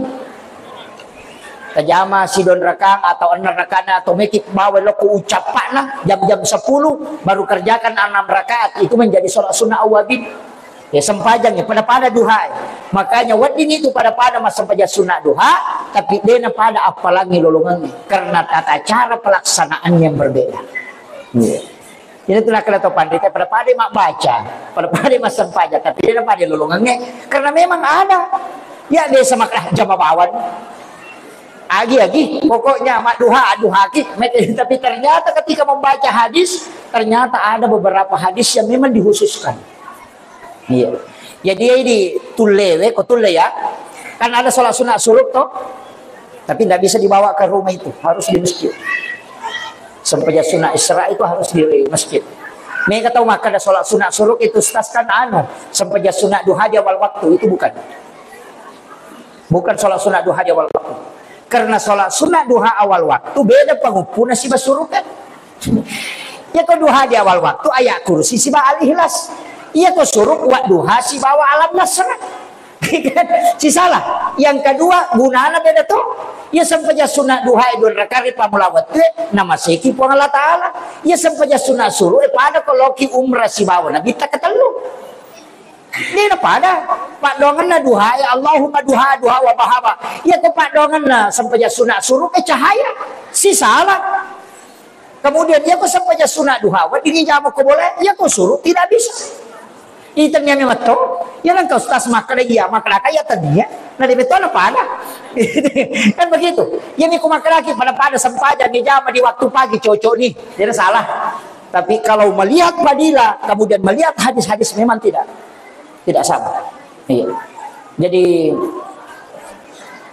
Tajama sidon rakang atau enam rakana atau meki bawa loko ucappana jam-jam sepuluh, baru kerjakan enam rakaat. Itu menjadi sholat sunnah awabin. Ya, sempajang ya, pada-pada duha. Makanya wedding itu pada-pada massempajang sunat duha, tapi dena pada appalangi lolongannya karena tata cara pelaksanaan yang berbeda. Iya. Jadi itu nakala to pandita pada-pada mabbaca, pada-pada massempajang, tapi dena pada lolongannya karena memang ada. Ya, biasa maka jama bawang. Agi-agi, pokoknya mak duha, duha ki. Tapi ternyata ketika membaca hadis, ternyata ada beberapa hadis yang memang dikhususkan. Iya. Jadi, ya, ini tullewe, ko tulle ya. Kan ada sholat sunat suruk toh. Tapi tidak bisa dibawa ke rumah itu, harus di masjid. Sempajang sunat Isra itu harus di masjid. Mega tahu maka ada sholat sunat suruk itu, ustaz, kan anu, sempajang sunat duha di awal waktu, itu bukan. Bukan sholat sunat duha di awal waktu. Karena sholat sunnah duha awal waktu beda panguppuna siba suruka. Iyako duha di awal waktu ayat kursi siba al-ikhlas. Iyako suruk wa duha sibawa alam nasra. Sisala. Yang kedua, gunana beda to. Iya sempajang sunat duha e dua rakaat ri pammula wettu e, namaseki Puang Allah Ta'ala. Iya sempajang sunat suruh e pada ko loki umrah sibawa Nabitta ketellu. Dena pada. Paddoangenna duha e, Allahumma duha, duha wa bahaba. Iya ko paddoangenna sempajang sunat suruh e cahaya. Sisala. Kemudian, iya ko sempajang sunat duha, wedding ijama ko bola, iya ko suruh tidak bisa. Itennia memang to, iya nang ka ustaz makkeda iya, makkeda ka iya tennia, na de betul pada. Kan begitu. Iya ni ko makkeda ki pada-pada sempajang ijama di waktu pagi cocok ni. Tidak salah. Tapi kalau melihat fadilah, kemudian melihat hadis-hadis memang tidak. Tidak sama. Iya. Jadi,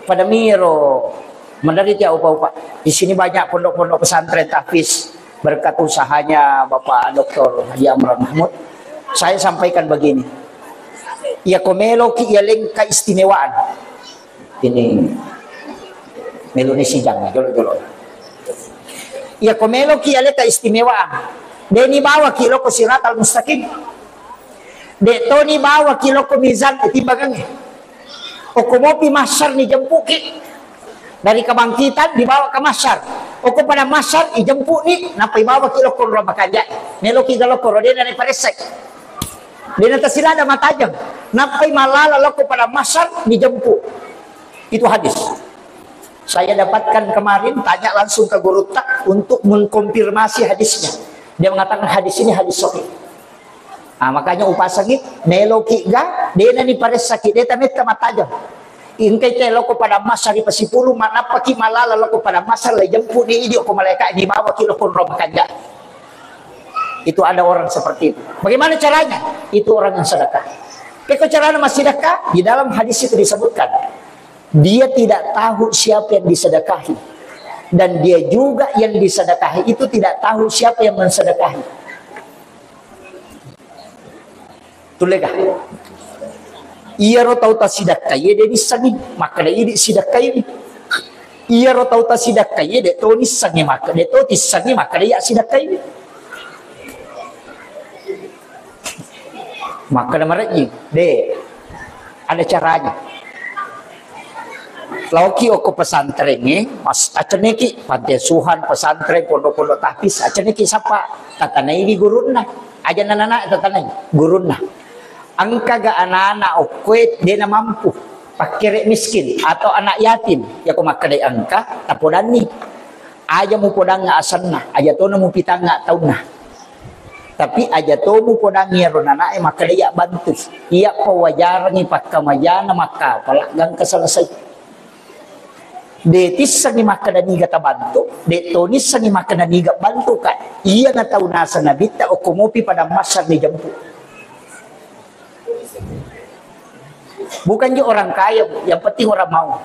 pada miro menderita upa-upa. Di sini banyak pondok-pondok pesantren tahfiz berkat usahanya Bapak Doktor Haji Amran Mahmud. Saya sampaikan begini. Iya ko meloki iya leng keistimewaan. Ini meloni sijang, jolo-jolo. Iya ko meloki iya leng keistimewaan. Deni bawa ki loko siratal mustaqim. Dek toni bawa ki loko mizan e timbangangnge. Oko mopi masyar ni jempuki. Dari kebangkitan dibawa ke masyar. Oko pada masyar ijempu ni, nappa ibawa ki loko ro makanja. Meloki ga loko ro dena ni paressai. Dena tasilada matajeng. Nappai malala loko pada masyar dijempu. Itu hadis. Saya dapatkan kemarin, tanya langsung ke gurutta untuk mengkonfirmasi hadisnya. Dia mengatakan hadis ini hadis sahih. Ah, makanya upasangi, meloki ga, dena ni paressaki, deta metta matajeng. Ingkai te loko pada masyari pasipulu, manappaki malala loko pada masyar, lai jempu ni idi ko malaikat ni bawa ki loko ro makanja. Itu ada orang seperti itu. Bagaimana caranya? Itu orang yang sedekah. Peko carana massedekah? Di dalam hadis itu disebutkan, dia tidak tahu siapa yang disedekahi. Dan dia juga yang disedekahi itu tidak tahu siapa yang mensedekahi. Tullega. Iyaro tau tasidakkai, de nissengi. Makkeda idi sidakkai. Iyaro tau tasidakkai, de to nissengi. Makkeda de to tissengi. Makkeda iya sidakkai. Makkeda marejjing, de, ada caranya. Laoki okko pesantrengnge, mas, acenneki panti asuhan, pesantren, pondok-pondok tahfiz, acenneki sapa, tatanaiwi gurunna. Aja nana tatanai gurunna. Engkaga anak-anak okkoe dena mampu, pakkere miskin atau anak yatim, yako makkedai engka, tapodanni. Aja mupodangnga asenna, aja tona mupitangnga taunna. Tapi aja to mupodangngi iyaro nanae makkeda iya bantu. Iya pawajarengngi pakkamajana makkapala gangka selesai. De tissengi makkeda niga tabantu, de to nissengi makkeda niga bantuka. Iyana tau naseng Nabitta okko mopi padang masyar dijempu. Bukan je orang kaya, Bu, yang penting orang mau.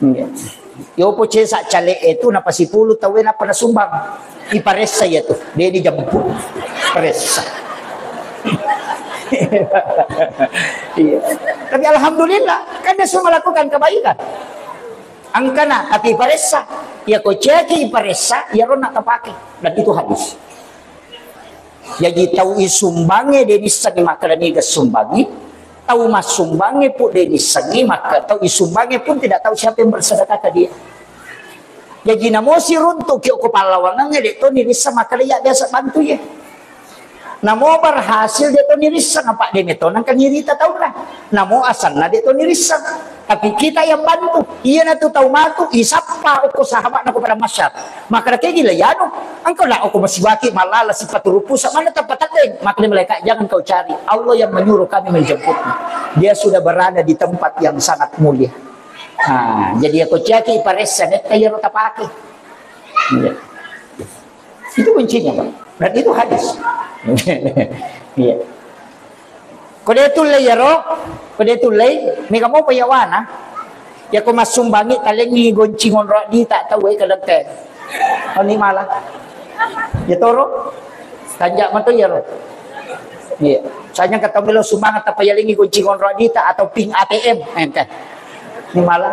Iya. Yopo cesa cale itu napa sipulu tawe napa nasumbang. Iparessa ya tuh, dia dijemput. Paressa. Iya. Tapi alhamdulillah, kan dia semua melakukan kebaikan. Angkana, tapi iparessa. Ya ko ceki iparessa, ya rona kepake. Dan itu hadis. Jaji tau isumbangnge de nissengngi makkeda niga sumbangngi, tau massumbangnge pun de nissengngi makka-, tau isumbangnge pun tidak tahu siapa yang bersedekah ke dia. Jaji namo siruntuki okko pallawangengnge de to nirisseng makkeda iya biasa bantu ye. Namo berhasil de to nirisseng apa de meto nangka nirita taunna. Namo asenna de to nirisseng. Tapi kita yang bantu. Iyana tu tau matu isappa okko sahabatna ko padang masyar. Makkeda kegi la yanu, engkau la okko masibaki malala sipatu rupu sa mana tempat tadeng. Makkeda malaikat, jangan kau cari. Allah yang menyuruh kami menjemputmu. Dia sudah berada di tempat yang sangat mulia. Nah, jadi aku caki paressa netta yaro tapake. Iya. Itu kuncinya, Pak. Dan itu hadis. Iya. Ko de tullei iyaro, ko de tullei, mega mopa yawana. Yako massumbangi talengngi gonci ngonro dita tau e kadang te. Oni mala. Ya toro. Tanja mato iyaro. Iya. Sanya kata melo sumbangan tapa yalengngi gonci ngonro dita atau ping A T M. Ente. Ni mala.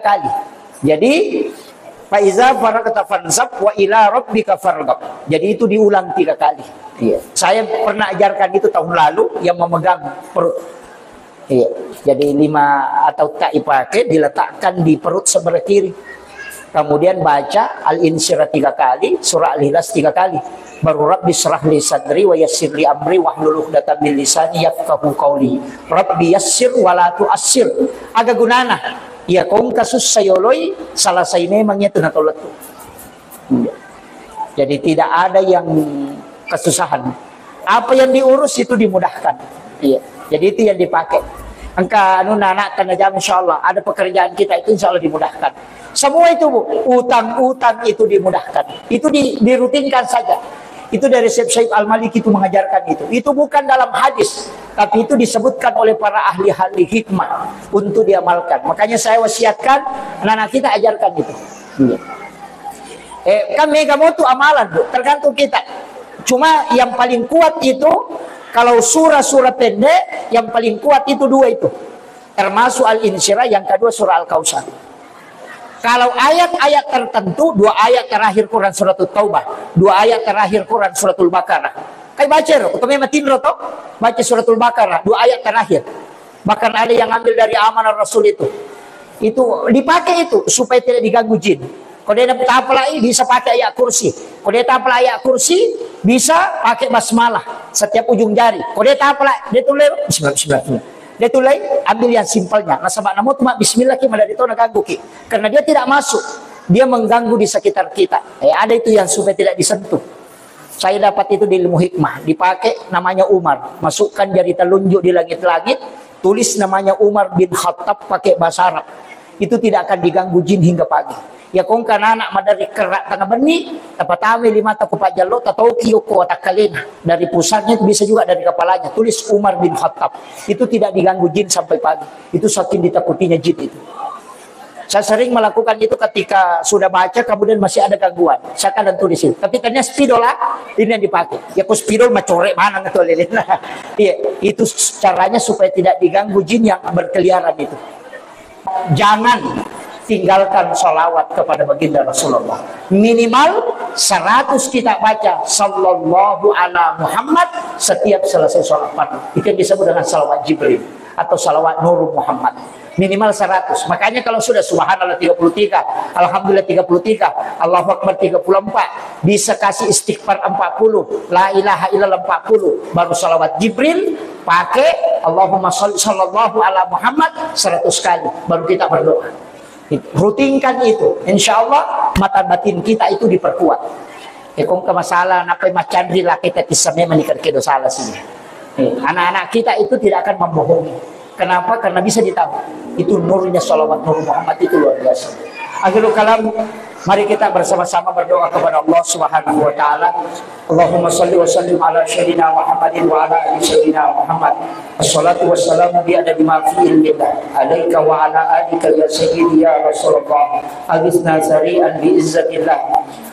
kali. Jadi, "Fa iza faragta fansab wa ila rabbika farghab." Jadi, itu diulang tiga kali. Iya. Saya pernah ajarkan itu tahun lalu, yang memegang perut. Iya. Jadi, lima atau tak dipakai, diletakkan di perut sebelah kiri. Kemudian baca Al-Insyirah tiga kali, surah Al-Ikhlas tiga kali. Baru, "Rabbi syrah li sadri wa yassir li amri wahlul uqdatam min lisani yafqahu qauli." Rabbi yassir wa la tu'assir. Aga gunana? Iya, kongka sussa yoloi, selesai memang itu natolak tu. Iya. Jadi, tidak ada yang kesusahan. Apa yang diurus itu dimudahkan. Iya. Jadi, itu yang dipakai. Engka anunna anakta najama, insya Allah. Ada pekerjaan kita itu insya Allah dimudahkan. Semua itu, Bu, utang-utang itu dimudahkan. Itu di, dirutinkan saja. Itu dari Syekh Syaib Al-Maliki itu mengajarkan itu. Itu bukan dalam hadis, tapi itu disebutkan oleh para ahli-ahli hikmah untuk diamalkan. Makanya saya wasiatkan anak-anak kita ajarkan itu. Iya. Eh, kan mega motu amalan, Bu. Tergantung kita. Cuma yang paling kuat itu, kalau surah-surah pendek, yang paling kuat itu dua itu. Termasuk Al-Insyirah, yang kedua surah Al-Kautsar. Kalau ayat-ayat tertentu, dua ayat terakhir Quran Suratul Taubah, dua ayat terakhir Quran Suratul Baqarah. Kai baca ro, kau memang tinro to, baca Suratul Baqarah, dua ayat terakhir. Bahkan ada yang ambil dari Amanah Rasul itu. Itu dipakai itu supaya tidak diganggu jin. Kalau dia tapalai, bisa pakai ayat kursi. Kalau dia tapalai ayat kursi, bisa pakai basmalah setiap ujung jari. Kalau dia tapalai, dia tulis, bismillah, bismillah, bismillah. Dia tulis, ambil yang simpelnya. Nasaba namo cuma bismillah ki, malah dia tahu ganggu ki. Karena dia tidak masuk. Dia mengganggu di sekitar kita. Eh, ada itu yang supaya tidak disentuh. Saya dapat itu di ilmu hikmah. Dipakai namanya Umar. Masukkan jari telunjuk di langit-langit, tulis namanya Umar bin Khattab pakai bahasa Arab. Itu tidak akan diganggu jin hingga pagi. Ya, kongka anak madari kerak tengah benni, tapatame lima taku pajallo, tatoki yoko watakkalena. Dari pusatnya itu bisa juga dari kepalanya. Tulis Umar bin Khattab. Itu tidak diganggu jin sampai pagi. Itu saking ditakutinya jin itu. Saya sering melakukan itu ketika sudah baca, kemudian masih ada gangguan. Saya kadang tulis itu. Tapi ternyata spidol lah, ini yang dipakai. Ya, kok spidol macorek mana gitu, lilin. Iya, itu caranya supaya tidak diganggu jin yang berkeliaran itu. Jangan tinggalkan salawat kepada baginda Rasulullah. Minimal seratus kita baca, sallallahu ala Muhammad, setiap selesai sholat fardu. Itu yang disebut dengan salawat Jibril atau salawat Nur Muhammad. Minimal seratus. Makanya kalau sudah subhanallah tiga puluh tiga, alhamdulillah tiga puluh tiga, Allahu Akbar tiga puluh empat, bisa kasih istighfar empat puluh, la ilaha illallah empat puluh, baru salawat Jibril, pakai Allahumma shalli sallallahu ala Muhammad seratus kali, baru kita berdoa. Rutinkan itu, insya Allah mata batin kita itu diperkuat. Eh, kongka masalah, napai macanri laki tadi, same menikah kedo salah sih. Eh, anak-anak kita itu tidak akan membohongi. Kenapa? Karena bisa ditahu. Itu nurnya salawat Nur Muhammad itu luar biasa. Akhirul kalam, mari kita bersama-sama berdoa kepada Allah Subhanahu wa Ta'ala. Allahumma salli wa sallim ala Sayyidina Muhammadin wa ala ali Sayyidina Muhammad. Assalatu wassalamu bi adadi ma fi ilmillah alaika wa ala alika ya Sayyidi ya Rasulullah. Aghithna sari'an bi izzatillah.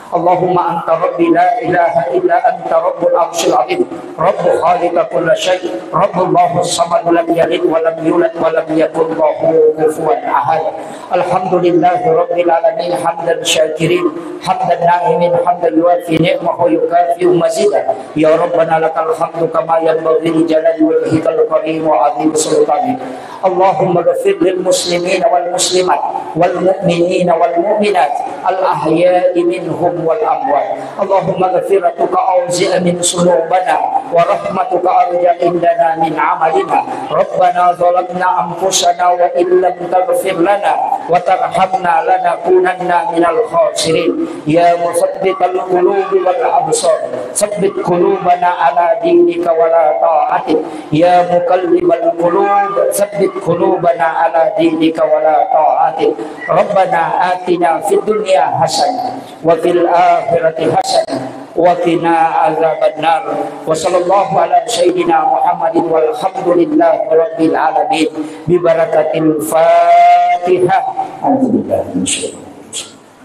Allahumma anta rabbi la ilaha illa anta rabbul arsyil azim. Rabbu khaliqa kulla syai. Rabbullahu samad lam yalid wa lam yulad wa lam yakul lahu kufuwan ahad. Alhamdulillahi rabbil alamin hamdan syakirin, hamdan na'imin, hamdan yuwafi ni'mahu yukafi'u mazidah. Ya Rabbana lakal hamdu kama yanbaghi li jalali wajhikal karim wa azim sultanik. Allahumma ghfir lil muslimina wal muslimat wal mu'minina wal mu'minat al ahya'i minhum wal amwat. Allahumma ghfiratuka awzi'a min sunubana wa rahmatuka arja indana min amalina. Rabbana zalamna anfusana wa illam taghfir lana wa tarhamna lanakunanna minal khasirin. Ya musabbital qulubi wal absar, sabbit qulubana ala dinika wa la ta'atik. Ya muqallibal qulub, sabbit qulubana ala dinika wa la ta'atik. Rabbana atina fid dunya hasanah wa fil akhirati hasanah wa qina azabannar. Wa sallallahu ala sayyidina Muhammadin walhamdulillahi rabbil alamin. Bi barakatil Fatihah. Alhamdulillah.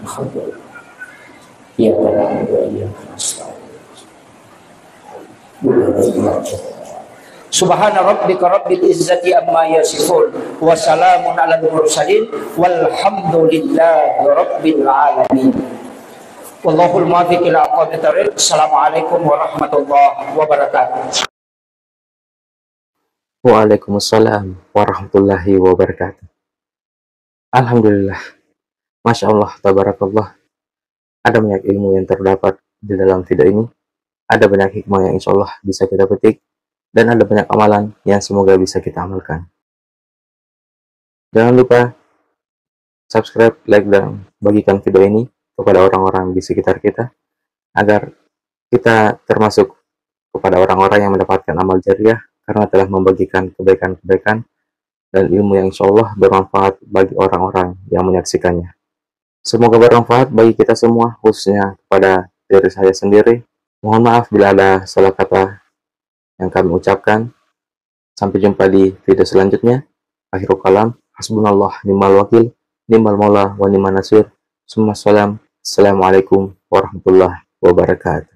Alhamdulillah. Iyyaka na'budu wa iyyaka nasta'in. Subhana rabbika rabbil izzati amma yasifun. Wa salamun alal mursalin. Walhamdulillahi rabbil alamin. Wallahul muwaffiq ila aqwamit thariq. Assalamualaikum warahmatullahi wabarakatuh. Waalaikumsalam warahmatullahi wabarakatuh. Alhamdulillah. Masya Allah, tabarakallah. Ada banyak ilmu yang terdapat di dalam video ini. Ada banyak hikmah yang insya Allah bisa kita petik. Dan ada banyak amalan yang semoga bisa kita amalkan. Jangan lupa subscribe, like, dan bagikan video ini kepada orang-orang di sekitar kita, agar kita termasuk kepada orang-orang yang mendapatkan amal jariah karena telah membagikan kebaikan-kebaikan dan ilmu yang insya Allah bermanfaat bagi orang-orang yang menyaksikannya. Semoga bermanfaat bagi kita semua, khususnya kepada diri saya sendiri. Mohon maaf bila ada salah kata yang kami ucapkan. Sampai jumpa di video selanjutnya. Akhirul kalam, hasbunallah ni'mal wakil, ni'mal maula wa ni'man nasir. Summa salam. Assalamualaikum warahmatullahi wabarakatuh.